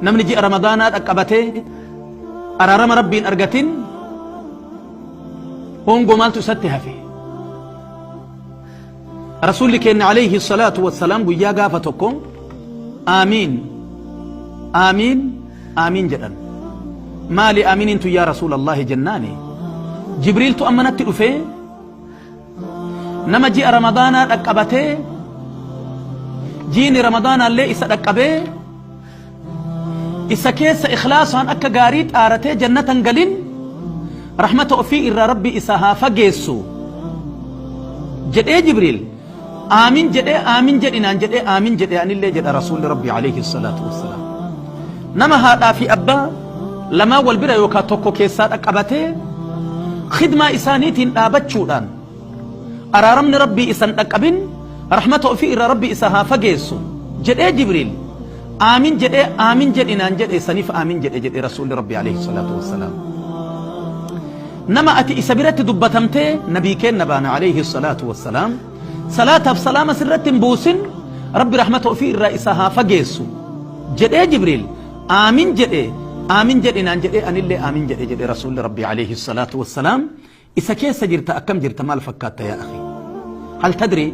Namni ji'a Ramadaanaa dhaqqabatee araarama Rabbiin argatin hongoo maaltu isatti hafe? Rasuulli keenya alayhi salaatu wassalaam guyyaa gaafa tokko aamiin aamiin aamiin jedhan. Maali aamiiniin tun yaa Rasuulallahi jennaani, Jibriiltu amma natti dhufee nama ji'a Ramadaanaa dhaqqabatee jiini Ramadaanaallee isa dhaqqabee isa keessa ikhlaasaan akka gaarii xaaratee jannatan galin rahmata ofii irraa Rabbi isa haa fageessu jedhee. Jibriil aamin jedhee aamin jedhinaan jedhee aamin jedhee anillee jedha Rasuulli Rabbi alayhi salaatu wassalaam. Nama haadhaa fi abbaa lamaan wal bira yookaan tokko keessaa dhaqqabatee khidmaa isaaniitiin dhaabachuudhaan araaramni Rabbii isan dhaqqabin rahmata ofii irraa Rabbi isa haa fageessu jedhee. Jibriil aamin jedhee aamin jedhinaan jedhe saniif aamin jedhe jedhe Rasuulli Rabbi alayhi salaatu wassalaam. Nama ati isa biratti dubbatamtee nabii keenna baana alayhi salaatu wassalaam salaataaf salaama sirratti hin buusin Rabbi rahmata ofii irraa isa haa fageessu jedhee. Jibriil aamin jedhe aamin jedhinaan jedhee anillee aamin jedhe jedhe Rasuulli Rabbi alayhi salaatu wassalaam. Isa keessa jirta, akkam jirta, maal fakkaatta? Yaa akhi, hal tadri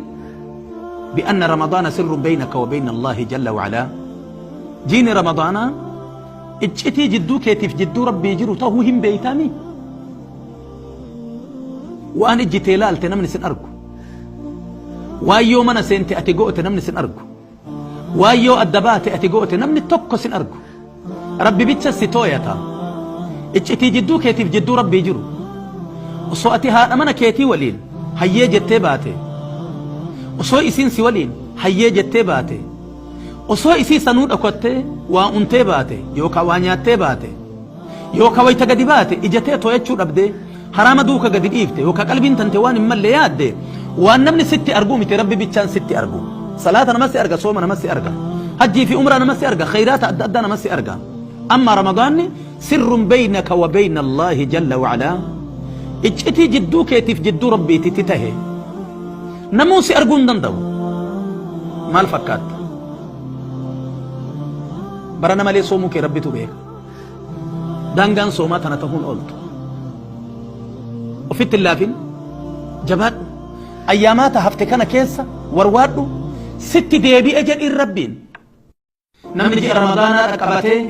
bianna Ramadaana sirrun beynaka wa beyna Allaahi jalla wacalaa? Jiini Ramadaanaa iccitii jidduu keetiif jidduu Rabbii jiru tahuu hin beeytaami? Waan ijji tee laalte namni sin argu, waan yoo mana seente ati goote namni sin argu, waan yoo adda baate ati goote namni tokko sin argu. Rabbi bicha si tooyata. Iccitii jidduu keetiif jidduu Rabbii jiru. Osoo ati haadha mana keetii waliin hayyee jettee baate, osoo isiin si waliin hayyee jettee baate, osoo isii sanuu dhokattee waa untee baate yookaan waa nyaattee baate, yookaan wayita gadi baate ija tee tooyachuu dhabdee haraama duuka gadi dhiifte, yookaan qalbiin tante waan hin malle yaadde, waan namni sitti argu miti, Rabbi bichaan sitti argu. Salaata nama si arga, sooma nama si arga, hajjii fi umraa nama si arga, khayraata adda addaa nama si arga. Amma Ramadaanni sirrun beynaka wa beyna Allaahi jalla wa'alaa, iccitii jidduu keetiif jidduu Rabbiititti tahe, namuu si arguu hin danda'u. Maal fakkaatta? Barana malee soomuu kee Rabbitu beeka. Daangaan soomaa tana tahuun ooltu. Ofitti hin laafin, jabaadhu. Ayyaamaata hafte kana keessa warwaadhu, sitti deebi'e jedhiin Rabbiin. Namni ji'a Ramadaanaa dhaqqabatee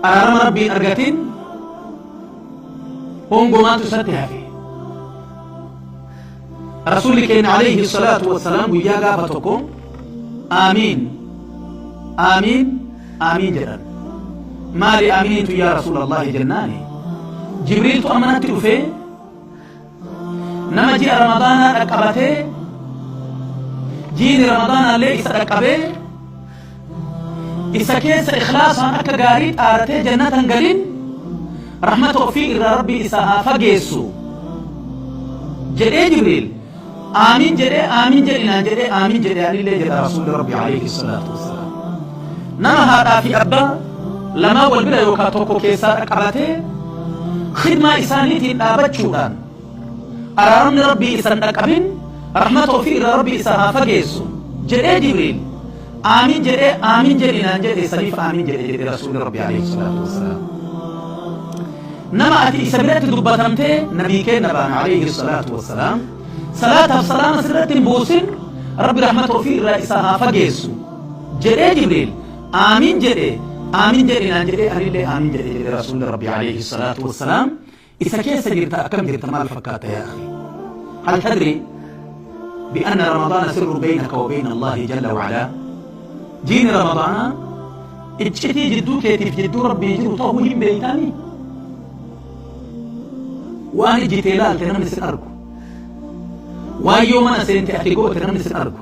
araarama Rabbiin argatin hongoo maaltu isatti hafe? Rasuulli keenya alayhi salaatu wassalaam guyyaa gaafa tokko aamiin aamiin aamiin jedhan. Maali aamiiniin yaa Rasuulallahi jennaani, Jibriiltu amma natti dhufee nama ji'a Ramadaanaa dhaqqabatee jiini Ramadaanaallee isa dhaqqabee isa keessa ikhlaasaan akka gaarii xaaratee jannatan galin rahmata ofii irraa Rabbi isa haa fageessu jedhee. Jibriil aamin jedhee aamin jedhinaan jedhee aamin jedhee anillee jedha Rasuulli Rabbi alayhi salaatu wassalaam. Nama haadhaa fi abbaa lamaan wal bira yookaan tokko keessaa dhaqqabatee khidmaa isaaniitiin dhaabachuudhaan araaramni Rabbii isan dhaqqabin rahmata ofii irraa Rabbi isa haa fageessu jedhee. Jibriil aamin jedhee aamin jedhinaan jedhe saniif aamin jedhe jedhe Rasuulli Rabbi alayhi salaatu wassalaam. Nama ati isa biratti dubbatamtee nabii keenna baana alayhi salaatu wassalaam salaataaf salaama sirratti hin buusin Rabbi rahmata ofii irraa isa haa fageessu jedhee. Jibriil aamin jedhe aamin jedhinaan jedhee anillee aamin jedhe jedhe Rasuulli Rabbi alayhi salaatu wassalaam. Isa keessa jirta, akkam jirta, maal fakkaata? Yaa akhi, hal tadri bianna Ramadaana sirrun beynaka wa beyna Allaahi jalla wa'alaa? Jiini Ramadaanaa iccitii jidduu keetiif jidduu Rabbii jiru tahuu hin beeytaami? Waan ijji tee laalte namni sin argu, waan yoo mana seente ati goote namni sin argu,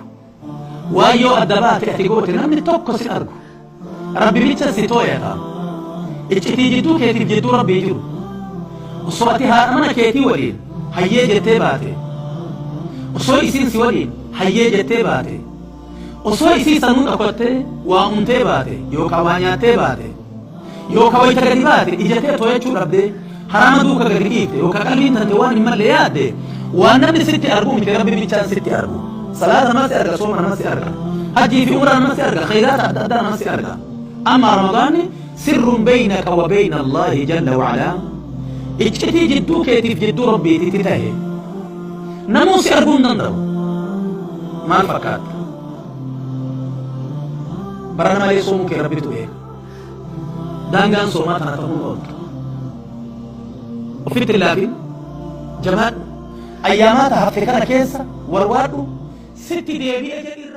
waan yoo adda baate ati goote namni tokko sin argu. Rabbi bicha si tooyata. Iccitii jidduu keetiif jidduu Rabbii jiru. Osoo ati haadha mana keetii waliin hayyee jettee baate, osoo isiin si waliin hayyee jettee baate, osoo isii sanuu dhokattee waa untee baate yookaan waa nyaattee baate, yookaan wayita gadi baate ija tee tooyachuu dhabdee haraama duuka gadi dhiifte, yookaan qalbiin tante waan hin malle yaadde, waan namni sitti argu miti, Rabbi bichaan sitti argu. Salaata nama si arga, sooma nama si arga, hajjii fi umraa nama si arga, khayraata adda addaa nama si arga. Amma Ramadaanni sirrun beynaka wa beyna Allaahi jalla wa alaa, iccitii jidduu keetiif jidduu Rabbiititti tahe. Namuu si arguu hin danda'u. Maal fakkaatta? Barana malee soomuu kee Rabbitu beeka. Daangaan soomaa tana ta'uun ooltu. Ofitti hin laafin. Jabaadhu. Ayyaamaata hafte kana keessa warwaadhu. Sitti deebi'e jedhi.